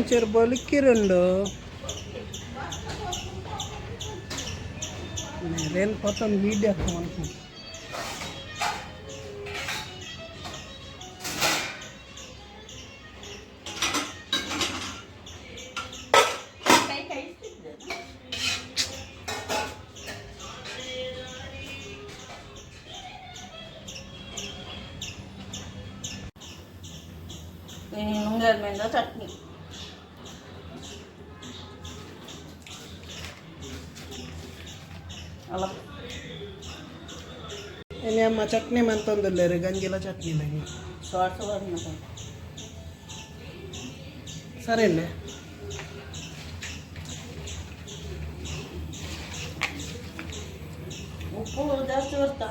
ಒಂಚೂರು ಬೊಲ್ಕಿರುಂಡು ನೇರೇನು ಪತ್ತೊಂದು ವೀಡಿಯೋ ಮನ್ಪು. ಕೈ ಕೈ. ನುಂಗಲ್ ಮೆಂದ ಚಟ್ನಿ. ಅಲ್ಲ. ಇನಿ ಅಮ್ಮ ಚಟ್ನಿ ಮಂತೊಂದುಲ್ಲೆರ್, ಗಂಜಿಲ ಚಟ್ನಿ ನಂಗೆ. ಶಾರ್ಟ್ಸ್ ಬರ್ನ. ಸರಿ ಇಲ್ಲ. ಉಪ್ಪು ಜಾಸ್ತಿ ಬರ್ತಾ.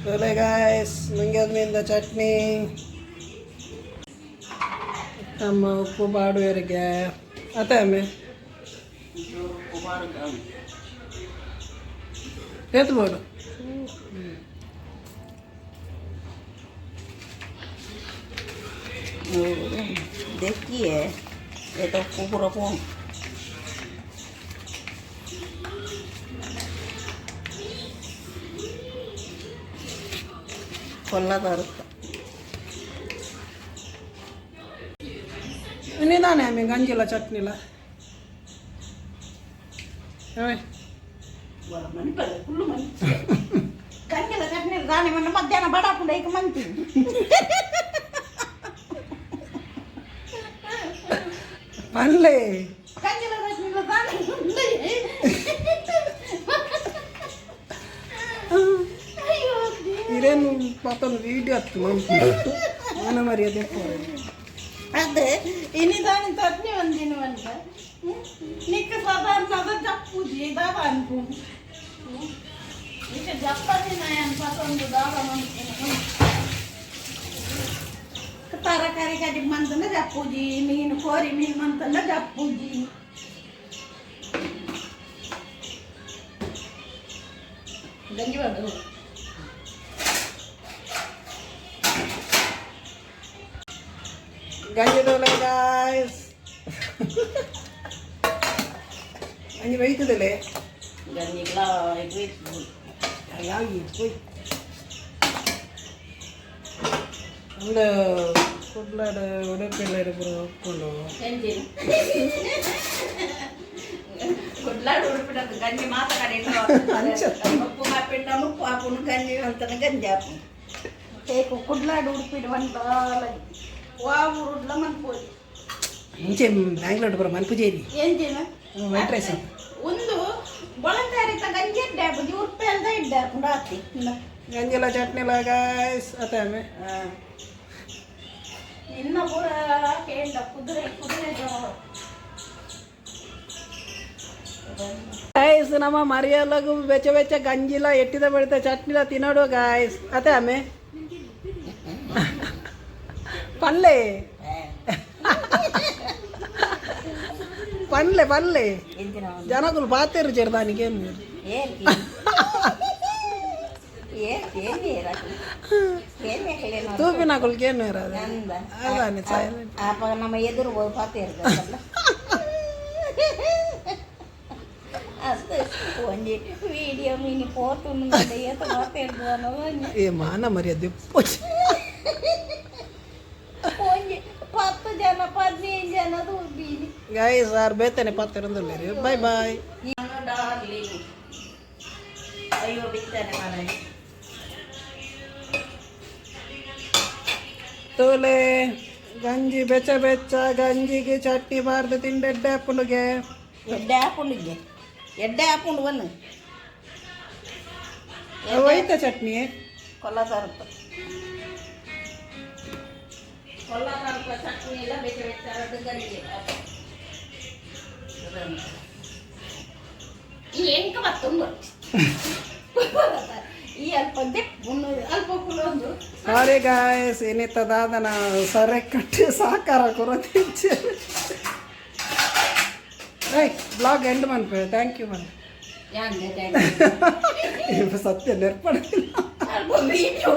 ತೋಲೆ ಗಾಯ್ಸ್, ನುಂಗ್ಯದ ಚಟ್ನಿ. ಅಮ್ಮ ಉಪ್ಪು ಪಾಡುವರಿಗೆ ಅತ್ತೆ ಅಮ್ಮೆ. ಉಪ್ಪು ಮಾಡುದು. ಏತು ಬೋಡು? देखिए, ये तो कुकुर को ಕೊಲ್ಲದಾರುತ್ತ. ನಿದಾನೆ ಅಮ್ಮೆ ಗಂಜಿಲ ಚಟ್ನಿಲ ಅವೇ. ಫುಲ್ಲು ಮನಿ ಗಂಜಿಲ ಚಟ್ನಿ ದಾನಿ ಮೊನ್ನೆ ಮಧ್ಯಾಹ್ನ ಬಡಾಪುಂಡ ಈಗ ಮಂತೀನಿ. ಪನ್ಲೆ. ಗಂಜಿಲ ಚಟ್ನಿ ದಾನಿ. ಅಯ್ಯೋ. ಇರೇನು ಪತ್ತೊಂದು ವೀಡಿಯೋ ಹತ್ತು ಮನ ಮರ್ಯಾದೆ. ಅದೇ ಇನಿ ದಾನಿ ಚಟ್ನಿ ಒಂದಿನ ಬಂತ ನಿಕ್ಕ ಸಾಧಾರಣ ಅದ ಜಪ್ಪುಜಿ ದಾದ ಅನ್ಪು ನಿಕ್ಕ ಜಪ್ಪದಿ ನಾಯನ್ ಪಸಂದು ದಾದ ಮನ್ಪು. ತರಕಾರಿ ಕಡಿಮೆ ಮಂತಂದ ಜಪ್ಪುಜಿ, ಮೀನು ಕೋರಿ ಮೀನು ಮಂತಂದ ಜಪ್ಪುಜಿ. ಗಂಜಿ ಬಾಡು. ಗಂಜಿ ತೋಲೆ ಗಾಯ್ಸ್, ಗಂಜಿ ಬೈತದಲ್ಲೇ. ಗಂಜಿಗ್ಲ ಇದು. ಯಾಗಿ ಪೋಯ್ ಒಂದು ಕುಡ್ಲಾಡ ಉಡುಪಿಲ್ಲಾಡ ಪೂರ ಒಪ್ಕೊಂಡು. ಗಂಜಿ ಗುಡ್ಲಾಡು ಉಡುಪಿಡ ಗಂಜಿ ಮಾತ ಕಡೆ. ಉಪ್ಪು ಮಾಪಿಂಡ ಮುಪ್ಪು ಹಾಪುನು ಗಂಜಿ ಅಂತಾನೆ ಗಂಜಿ ಹಾಪುನು ಟೇಕು ಕುಡ್ಲಾಡು ಉಡುಪಿಡ ಒಂದು ವಾ ಊರುಡ್ಲ ಮನ್ಪೋಲಿ. ಮುಂಚೆ ಬ್ಯಾಂಗ್ಳೂರ್ ಪೂರ ಮನ್ಪುಜೇರಿ. ಎಂಜಿನ? White rice. ಒಂದು ಬೊಳಂತಾರಿತ ಗಂಜಿ ಎಡ್ಡೆ ಹಾಪುಜಿ, ಉರ್ಪೆ ಅಲ್ದ ಎಡ್ಡೆ ಹಾಪುಂಡು ಆತಿ. ಗಂಜಿಲ ಚಟ್ನಿಲ ಗಾಯ್ಸ್ ಅತ್ತೆ ಆಮೆ. ನಿನ್ನ ಪೂರ ಕೇಂಡ ಕುದುರೆ ಕುದುರೆ. ಗಾಯ್ಸ್, ನಮ್ಮ ಮರಿಯಲ್ಲಗು ಬೆಚ್ಚ ಬೆಚ್ಚ ಗಂಜಿಲ ಎಟ್ಟಿದ ಬೆಳಿತ ಚಟ್ನಿಲ ತಿನ್ನೋಡು ಗಾಯ್ಸ್ ಅತ್ತೆ ಆಮೆ. ಪಲ್ಲೆ ಪನ್ಲೆ ಪನ್ಲೆ. ಎಂಜಿನ? ಜನಕುಲು ಪಾತೆರು ಚೆರ್ದಾನಿಗೆ. ಏನು? ತೂಪಿನಕುಲ್ಗೆ ಏನು ಇರೋದು ಅದಾನೆ ಸೈಲೆಂಟ್. ಅಪ್ಪ ನಮ್ಮ ಎದುರು ಪಾತೆ ಇರ್ತದಲ್ಲ ಅಷ್ಟು ಒಂಜಿ ವಿಡಿಯೋ ಮಿನಿ ಪೋತುಂಡು ಏತ ಪಾತೆ ಇರ್ತದ. ಏ ಮಾನ ಮರ್ಯಾದೆ. ಒಂಜಿ 10 ಜನ 15 ಜನ ತೂಪಿನಿ. ಗಾಯ್ಸ್, ಆರ್ ಬೇತನೆ ಪಾತೆರೊಂದುಲ್ಲೆರ್. Bye bye. ಡಾರ್ಲಿಂಗ್, ಅಯ್ಯೋ ಬಿತ್ತಾನೆ ಮಾರಾಯ. ತೋಲೆ, ಗಂಜಿ ಬೆಚ್ಚ ಬೆಚ್ಚ ಗಂಜಿಗೆ ಚಟ್ನಿ ಬಾರ್ದು ತಿಂಡೆಡ್ಡೆ ಅಪ್ಪುನುಗೆ. ಎಡ್ಡೆ ಹಾಪುಂಡಿಗೆ ಎಡ್ಡೆ ಹಾಪುಂಡು ಬನ್ನು. ಹೋಯ್ತ ಚಟ್ನಿ? ಕೊಲ್ಲತರತ್ತ ಕೊಲ್ಲತರತ್ತ ಚಟ್ನಿ ಎಲ್ಲ ಬೆಚ್ಚ ಬೆಚ್ಚ ಗಂಜಿ. ಈ ಎಂಕ ಬತ್ತುಂಡು ಈ ಅಲ್ಪ ದೆಪ್ಪು ಅಲ್ಪ ಕುಲೊಂದು. ಸಾರಿ ಗಾಯ್ಸ್, ಏನಿತ್ತ ದಾದನ ಸರೆ ಕಟ್ಟಿ ಸಾಕಾರ ಕೊರತಿಂಚೆ. ರೈಟ್, ಬ್ಲಾಗ್ ಎಂಡ್ ಮನ್ಪೆ. Thank you Mann. ಯಾನ್ ಸತ್ಯ ನೆರ್ಪಡ. ವಿಡಿಯೋ.